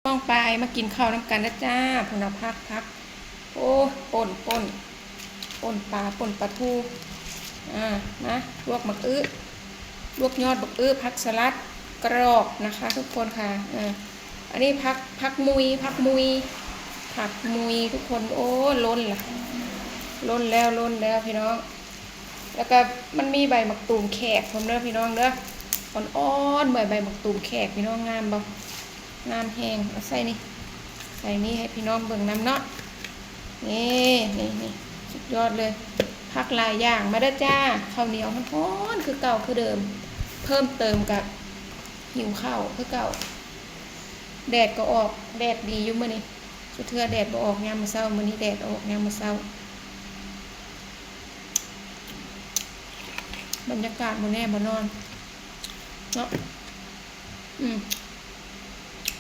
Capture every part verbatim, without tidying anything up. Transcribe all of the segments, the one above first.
ป้องปายมากินข้าวนำกันนะจ้า พุ้นน่ะ ผัก ผัก โอ้ ป่น ป่น ป่นปลา ป่นปลาทู อ่า นะ ลวกบักอึ ลวกยอดบักอึ ผักสลัดกรอบนะคะทุกคนค่ะ อ่า อันนี้ผัก ผักมุย ผักมุย ผักมุยทุกคน โอ้ ล้นละ ล้นแล้ว ล้นแล้วพี่น้อง แล้วก็มันมีใบหมากตูมแขกพร้อมเด้อพี่น้องเด้อ อ่อนๆ ใบ ใบหมากตูมแขกพี่น้อง งามบ่ งามแฮง เอาใส่นี่ ใส่นี่ให้พี่น้องเบิ่งนำเนาะ นี่ นี่ นี่ สุดยอดเลย ผักหลายอย่าง มาเด้อจ้า ข้าวเหนียวฮ้อนๆ คือเก่าคือเดิม เพิ่มเติมกับหิวข้าวคือเก่า แดดก็ออก แดดดีอยู่มื้อนี้ สุเทื่อแดดบ่ออกยามมื้อเช้า มื้อนี้แดดออกยามมื้อเช้า บรรยากาศบ่แน่บ่นอน เนาะ อืม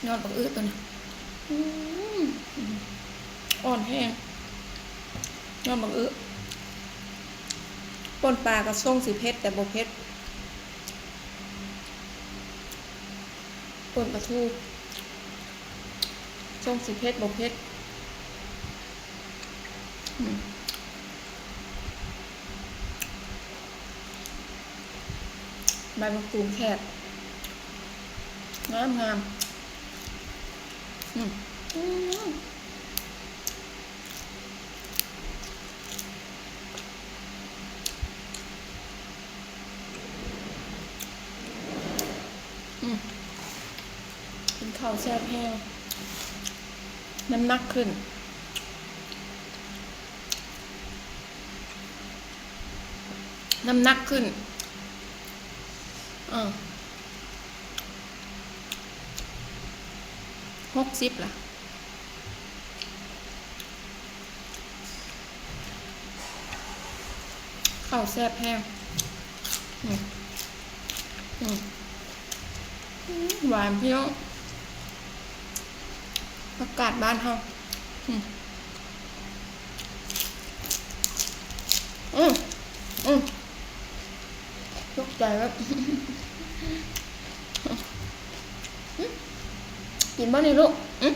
นอนบักอึตัวนี้ อืม อืม อ่อนแฮง นอนบักอึ ป่นปลาก็ทรงสิเผ็ดแต่บ่เผ็ด ป่นปลาทู ทรงสิเผ็ดบ่เผ็ด อืม ใบมะกรูดแคบ งามงาม อืม อืม อืม กินข้าวแซ่บแฮง น้ำหนักขึ้น น้ำหนักขึ้น เออ หกสิบละ ข้าวแซ่บแฮง อืม อืม อืม หวานพี่น้อง ผักกาดบ้านเฮา อืม อืม อืม ตกใจแล้ว อืม กินบ่นี่ลูก อืม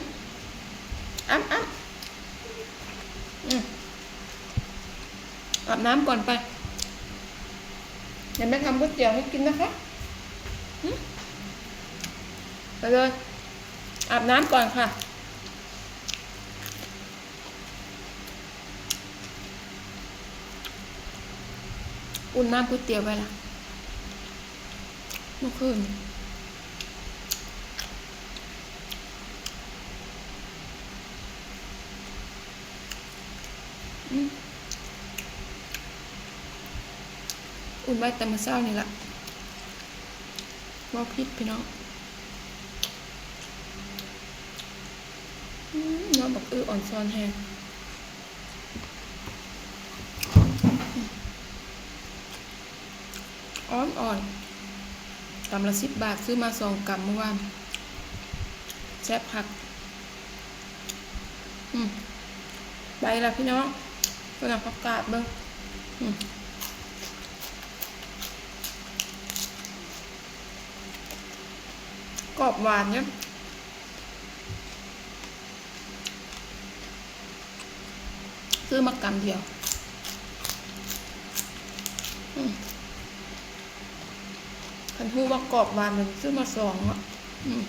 อ้ำ อ้ำ อืม อาบน้ำก่อนไป เดี๋ยวแม่ทำก๋วยเตี๋ยวให้กินนะคะ อืม ไปเลย อาบน้ำก่อนค่ะ อุ่นน้ำก๋วยเตี๋ยวไว้ละ เมื่อคืน อืม อุ่นไว้แต่มื้อเช้านี่ละ เว้าผิดพี่น้อง อืม น้องบักอื้ออ่อนซอนแฮง อ่อนๆ กำละสิบบาท ซื้อมาสองกำเมื่อวาน แซ่บคัก อืม ไปละพี่น้อง ไปหาผักกาดเบิ่ง อืม กรอบหวานเนี่ย ซื้อมากำเดียว อืม คันฮู้ว่ากรอบหวานเลยซื้อมาสองอ่ะ อืม